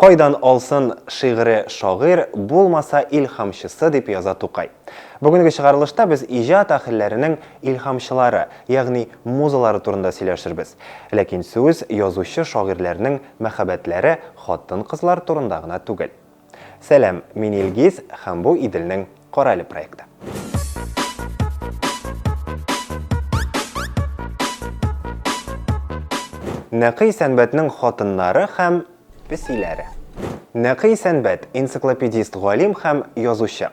Кайдан алсын шигыре шагыйрь, булмаса илһамчысы, дип яза Тукай. Бүгенге чыгарылышта без иҗат әһелләренең илһамчылары, ягъни музалары турында сөйләшербез. Ләкин сүз язучы-шагыйрьләрнең мәхәббәтләре хатын-кызлар турында гына түгел. Сәлам, мин Илгиз һәм бу Иделнең Карале проекты. Нәкый Сәнбәтнең хатыннары һәм Песиләре. Нәкый Исәнбәт, энциклопедист галим һәм язучы.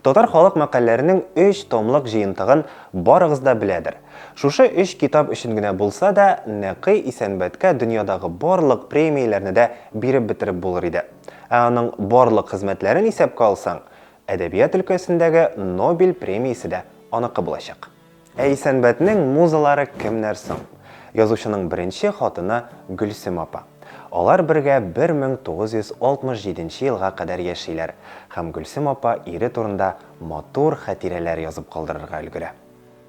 Татар халык мәкальләренең өч томлык җыентыгын барыгыз да беләдер. Шушы өч китап өчен генә булса да, Нәкый Исәнбәткә дөньядагы барлык премияләрне дә биреп бетереп булыр иде. Ә аның барлык хезмәтләрен исәпкә алсаң, әдәбият өлкәсендәге Нобель премиясе дә аныкы булачак. Ә Исәнбәтнең музалары кемнәр соң? Язучының беренче хатыны Гөлсем апа. Алар бергә 1967 нче елга кадәр яшиләр һәм Гөлсем апа ире турында матур хатирәләр язып калдырырга өлгерә.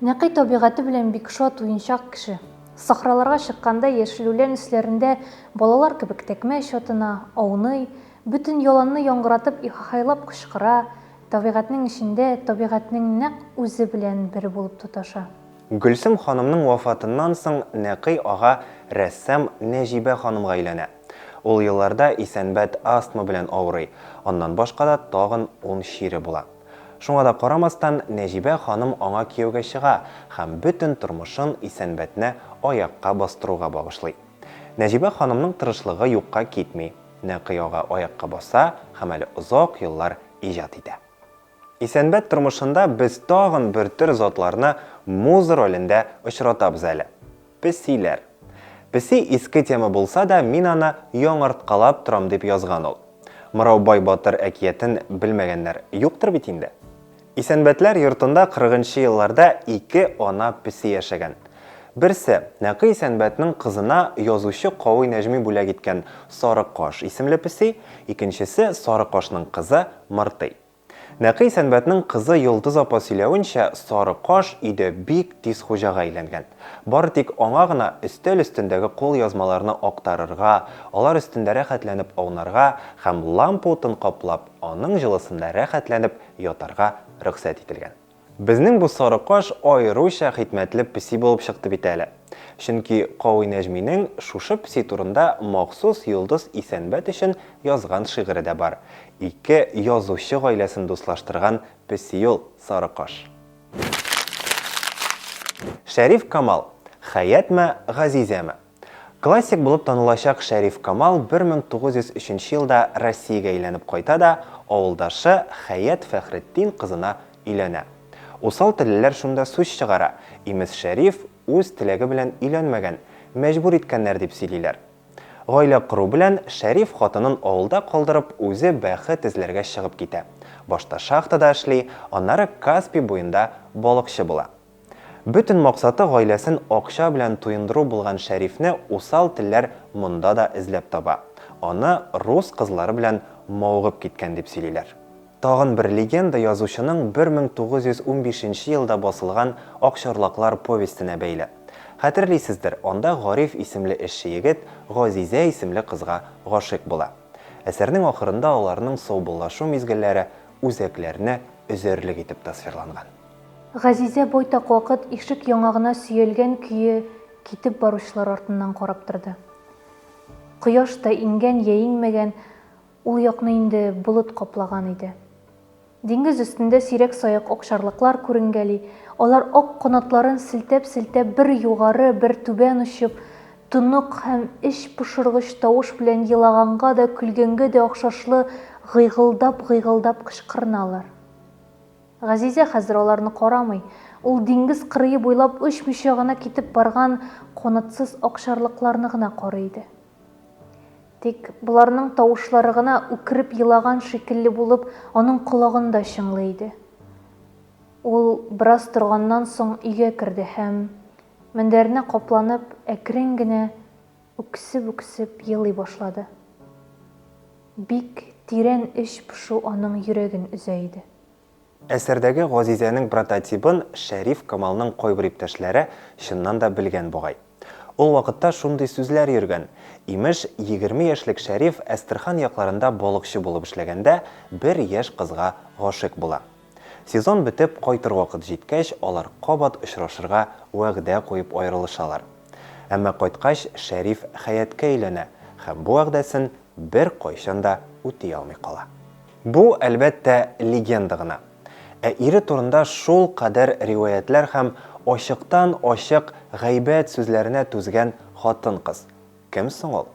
Нәкый табигате белән бик шат, уенчак кеше. Сахраларга чыкканда яшел үлән өсләрендә балалар кебек тәкмәч атына, ауный, бөтен яланны яңгыратып ихахайлап кычкыра, Табигатьнең эчендә, табигатьнең нәкъ үзе белән бер булып тоташа. Гөлсем ханымның вафатыннан соң Нәкый ага рәссам Нәҗибә ханымга өйләнә. Ул елларда Исәнбәт астма белән авырый, аннан башка да тагын ун чире була. Шуңа да карамастан, Нәҗибә ханым аңа кияүгә чыга һәм бөтен тормышын Исәнбәтне аякка бастыруга багышлый. Нәҗибә ханымның тырышлыгы юкка китми, Нәкый ага аякка баса һәм әле озак еллар иҗат итә. Исәнбәт тормышында без тагын бер төр затларны муза ролендә очратабыз әле. Песиләр. Песи иске тема булса да, мин аны яңарткалап торам, дип язган ул. Мыраубай батыр әкиятен белмәгәннәр юктыр бит инде? Исәнбәтләр йортында кырыгынчы елларда ике ана песи яшәгән. Берсе, Нәкый Исәнбәтнең кызына язучы Кави Нәҗми бүләк иткән Сары каш исемле песи, икенчесе, Сары кашның кызы Мыртый. Нәкый Исәнбәтнең кызы Йолдыз апа сөйләвенчә, Сары каш өйдә бик тиз хуҗага әйләнгән. Бары тик аңа гына өстәл өстендәге кулъязмаларны актарырга, алар өстендә рәхәтләнеп аунарга һәм лампа утын каплап, аның җылысында рәхәтләнеп ятарга рөхсәт ителгән. Безнең бу сары каш аеруча хикмәтле песи булып чыкты бит әле. Чөнки Кави Нәҗминең шушы песи турында махсус Йолдыз Исәнбәт өчен язган шигыре дә бар. Ике язучы гаиләсен дуслаштырган песи ул сары каш. Шәриф Камал, Хәятме, Газизәме? Классик булып танылачак Шәриф Камал 1903 елда Россиягә әйләнеп кайта да, авылдашы Хәят Фәхретдин кызына өйләнә. Усал теллеләр шунда сүз чыгара, имез Шәриф үз теләге белән өйләнмәгән, мәҗбүр иткәннәр дип сөйлиләр. Гаилә кору белән, Шәриф хатынын авылда калдырып, үзе бәхет эзләргә чыгып китә. Башта шахтада эшли, аннары Каспий буенда балыкчы була. Бөтен максаты гаиләсен акча белән туендыру булган Шәрифне усал телләр монда да эзләп таба. Аны рус кызлары белән мавыгып киткән дип сөйлиләр. Тагын бер легенда язучының 1915 нче елда басылган Акчарлаклар повестенә бәйле. Хәтерлисездер, анда Гариф исемле эшче егет Газизә исемле кызга гашыйк була. Әсәрнең ахырында аларның саубуллашу мизгелләре үзәкләрне өзәрлек итеп тасвирланган. Газизә байтак вакыт ишек яңагына сөялгән көе китеп баручылар артыннан карап торды. Кояш та иңгән йә иңмәгән, ул якны инде болыт каплаган иде. Диңгез өстендә сирәк-саяк акчарлаклар күренгәли, алар ак канатларын селтәп-селтәп бер югары, бер түбән очып, тонык һәм эч пошыргыч тавыш белән елаганга да, көлгәнгә дә охшашлы гыйгылдап-гыйгылдап кычкырыналар. Газизә хәзер аларны карамый. Ул диңгез кырые буйлап очмыйча гына китеп барган канатсыз акчарлакларны гына карый иде. Тик боларның тавышлары гына үкереп елаган шикелле булып аның колагында чыңлый иде. Ул бераз торганнан соң өйгә керде һәм, мендәренә капланып, әкрен генә үксеп-үксеп елый башлады. Бик тирән эч пошу аның йөрәген өзә иде. Әсәрдәге Газизәнең прототибын Шәриф Камалның кайбер иптәшләре чыннан да белгән бугай. Ул вакытта шундый сүзләр йөргән, имеш, 20 яшьлек Шәриф Әстерхан якларында балыкчы булып эшләгәндә бер яшь кызга гашыйк була. Сезон бетеп, кайтыр вакыт җиткәч, алар кабат очрашырга вәгъдә куеп аерылышалар. Әмма кайткач, Шәриф Хәяткә өйләнә һәм бу вәгъдәсен беркайчан да үти алмый кала. Бу, әлбәттә, легенда гына. Ә ире турында шулкадәр риваятьләр һәм ачыктан-ачык гайбәт сүзләренә түзгән хатын-кыз кем соң ул?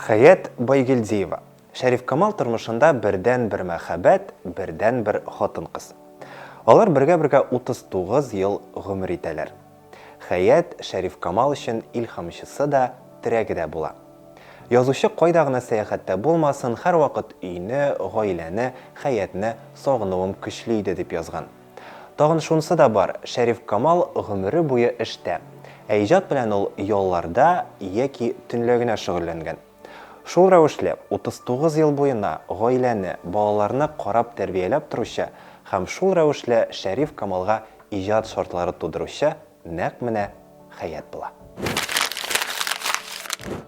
Хәят Байгилдиева, Шәриф Камал тормышында бердәнбер мәхәббәт, бердәнбер хатын-кыз. Алар бергә-бергә 39 ел гомер итәләр. Хәят Шәриф Камал өчен илһамчысы да, терәге дә була. Язучы кайда гына сәяхәттә булмасын, һәрвакыт өйне, гаиләне, Хәятне сагынуым көчле иде, дип язган. Тагын шунысы да бар, Шәриф Камал гомере буе эштә. Ә иҗат белән ул ялларда яки төнлә генә шөгыльләнгән. Шул рәвешле, 39 ел буена гаиләне, балаларны карап-тәрбияләп торучы һәм шул рәвешле Шәриф Камалга иҗат шартлары тудыручы нәкъ менә Хәят була.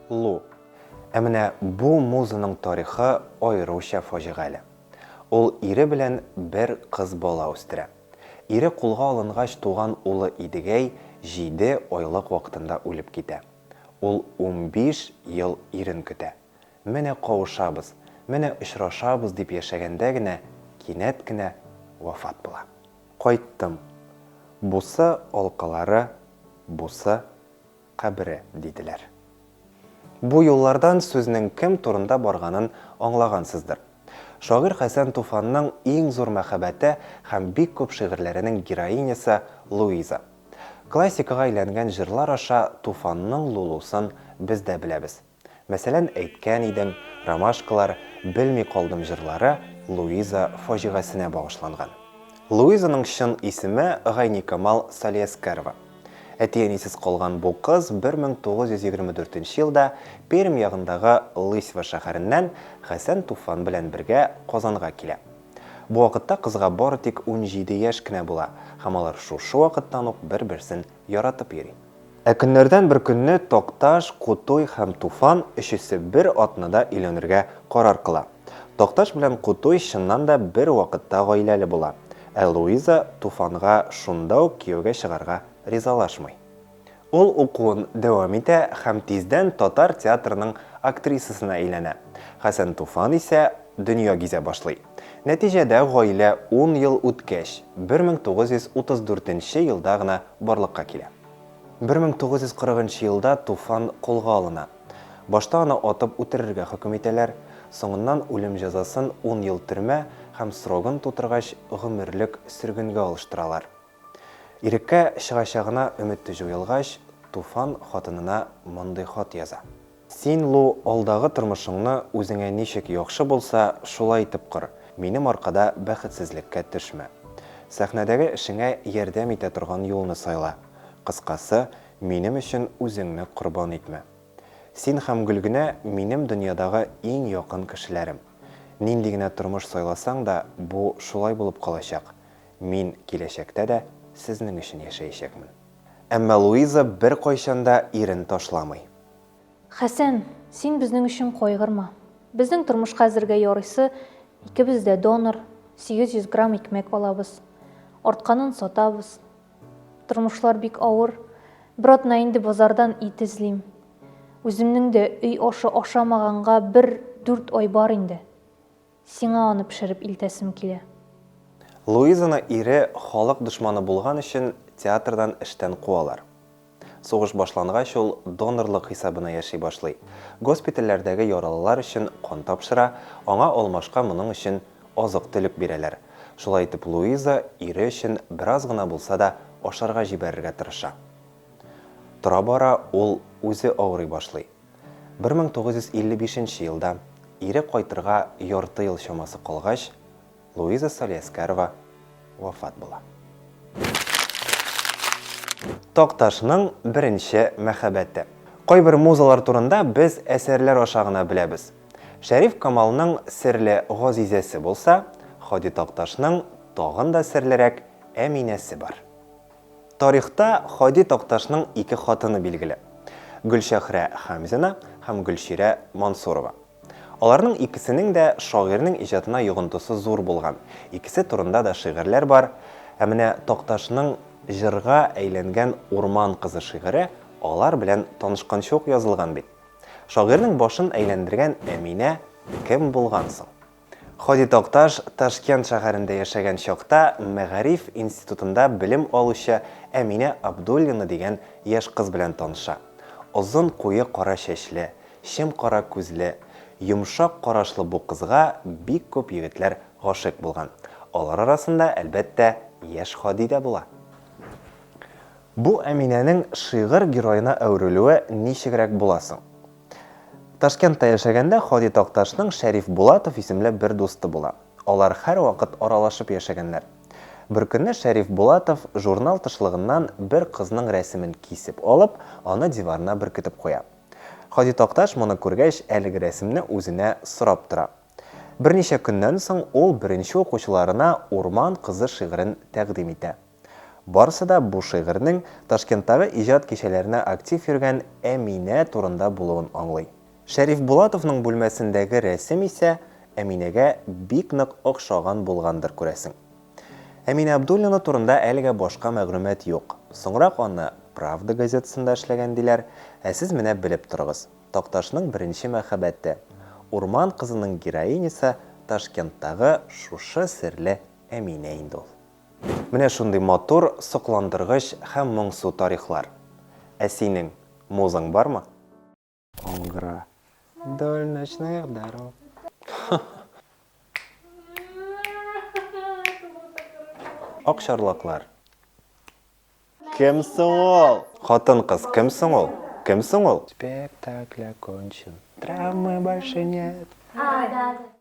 Лу. Ә менә бу музаның тарихы аеруча фаҗигале. Ул ире белән бер кыз бала үстерә. Ире кулга алынгач туган улы Идегәй җиде айлык вакытында үлеп китә. Ул 15 ел ирен көтә. Менә кавышабыз, менә очрашабыз дип яшәгәндә генә кинәт кенә вафат була. Кайттым. Бусы алкалары, бусы кабере, диделәр. Бу юллардан сүзнең кем турында барганын аңлагансыздыр. Шагыйрь Хәсән Туфанның иң зур мәхәббәте һәм бик күп шигырьләренең героинясы Луиза. Классикага әйләнгән җырлар аша Туфанның Лулусын без дә беләбез. Мәсәлән, Әйткән идең, Ромашкалар, Белми калдым җырлары Луиза фаҗигасенә багышланган. Луизаның чын исеме Гайникамал Салиәскәрова. Әти-әнисез калган бу кыз 1924 нче елда Пермь ягындагы Лысьва шәһәреннән Хәсән Туфан белән бергә Казанга килә. Бу вакытта кызга бары тик 17 яшь кенә була һәм алар шушы вакыттан ук бер-берсен яратып йөри. Ә көннәрдән бер көнне Такташ, Кутуй һәм Туфан өчесе бер атнада өйләнергә карар кыла. Такташ белән Кутуй чыннан да бер вакытта гаиләле була, ә Луиза Туфанга шунда ук кияүгә чыгарга ризалашмый. Ул укуын дәвам итә һәм тиздән татар театрының актрисасына әйләнә. Хәсән Туфан исә дөнья гизә башлый. Нәтиҗәдә, гаилә ун ел үткәч, 1934 нче елда гына барлыкка килә. 1940 нчы елда Туфан кулга алына. Башта аны атып үтерергә хөкем итәләр, соңыннан үлем җәзасын ун ел төрмә һәм срогын тутыргач гомерлек сөргенгә алыштыралар. Иреккә чыгачагына өмете җуелгач, Туфан хатынына мондый хат яза. Син, Лу, алдагы тормышыңны үзеңә ничек яхшы булса, шулай итеп кор, минем аркада бәхетсезлеккә төшмә. Сәхнәдәге эшеңә ярдәм итә торган юлны сайла. Кыскасы, минем өчен үзеңне корбан итмә. Син һәм Гөлгенә минем дөньядагы иң якын кешеләрем. Нинди генә тормыш сайласаң да, бу шулай булып калачак. Мин киләчәктә дә сезнең өчен яшәячәкмен. Әмма Луиза беркайчан да ирен ташламый. Хәсән, син безнең өчен кайгырма. Безнең тормыш хәзергә ярыйсы, икебез дә донор, 800 грамм икмәк алабыз. Артканын сатабыз. Тормышлар бик авыр. Бер атна инде базардан ит эзлим. Үземнең дә өй ашы ашамаганга бер дүрт ай бар инде. Сиңа аны пешереп илтәсем килә. Луизаны ире халык дошманы булган өчен театрдан эштән куалар. Сугыш башлангач ул донорлык хисабына яши башлый. Госпитальләрдәге яралылар өчен кан тапшыра, аңа алмашка моның өчен азык-төлек бирәләр. Шулай итеп Луиза ире өчен бераз гына булса да ашарга җибәрергә тырыша. Тора-бара ул үзе авырый башлый. 1955 нче елда, ире кайтырга ярты ел чамасы калгач, Луиза Салиәскәрова вафат була. Такташның беренче мәхәббәте. Кайбер музалар турында без әсәрләр аша гына беләбез. Шәриф Камалның серле Газизәсе булса, Һади Такташның тагын да серлерәк Әминәсе бар. Тарихта Һади Такташның ике хатыны билгеле, Гөлчәһрә Хәмзина һәм Гөлчирә Мансурова. Аларның икесенең дә шагыйрьнең иҗатына йогынтысы зур булган, икесе турында да шигырьләр бар, ә менә Такташның җырга әйләнгән Урман кызы шигыре алар белән танышканчы ук язылган бит. Шагыйрьнең башын әйләндергән Әминә кем булган соң? Һади Такташ Ташкент шәһәрендә яшәгән чакта Мәгариф институтында белем алучы Әминә Абдуллина дигән яшь кыз белән таныша. Озын куе кара чәчле, чем-кара күзле, йомшак карашлы бу кызга бик күп егетләр гашыйк булган. Алар арасында, әлбәттә, яшь Һади дә була. Бу Әминәнең шигырь героена әверелүе ничегрәк була соң? Ташкентта яшәгәндә Һади Такташның Шәриф Булатов исемле бер дусты була. Алар һәрвакыт аралашып яшәгәннәр. Беркөнне Шәриф Булатов журнал тышлыгыннан бер кызның рәсемен кисеп алып, аны диварына беркетеп куя. Һади Такташ моны күргәч, әлеге рәсемне үзенә сорап тора. Берничә көннән соң ул беренче укучыларына Урман кызы шигырен тәкъдим итә. Барысы да бу шигырьнең Ташкенттагы иҗат кичәләренә актив йөргән Әминә турында булуын аңлый. Шәриф Булатовның бүлмәсендәге рәсем исә Әминәгә бик нык охшаган булгандыр, күрәсең. Әминә Абдуллина турында әлегә башка мәгълүмат юк. Соңрак аны Правда газетасында эшләгән диләр, ә сез менә белеп торыгыз, Такташның беренче мәхәббәте, Урман кызының героинясы Ташкенттагы шушы серле Әминә инде ул. Менә шундый матур, сокландыргыч һәм моңсу тарихлар. Ә синең музаң бармы? Аңгыра. Вдоль ночных дорог. Акчарлаклар. Кем соң ул? Хатын-кыз кем соң ул? Кем соң ул? Спектакль окончен. Травмы больше нет. А, да, да.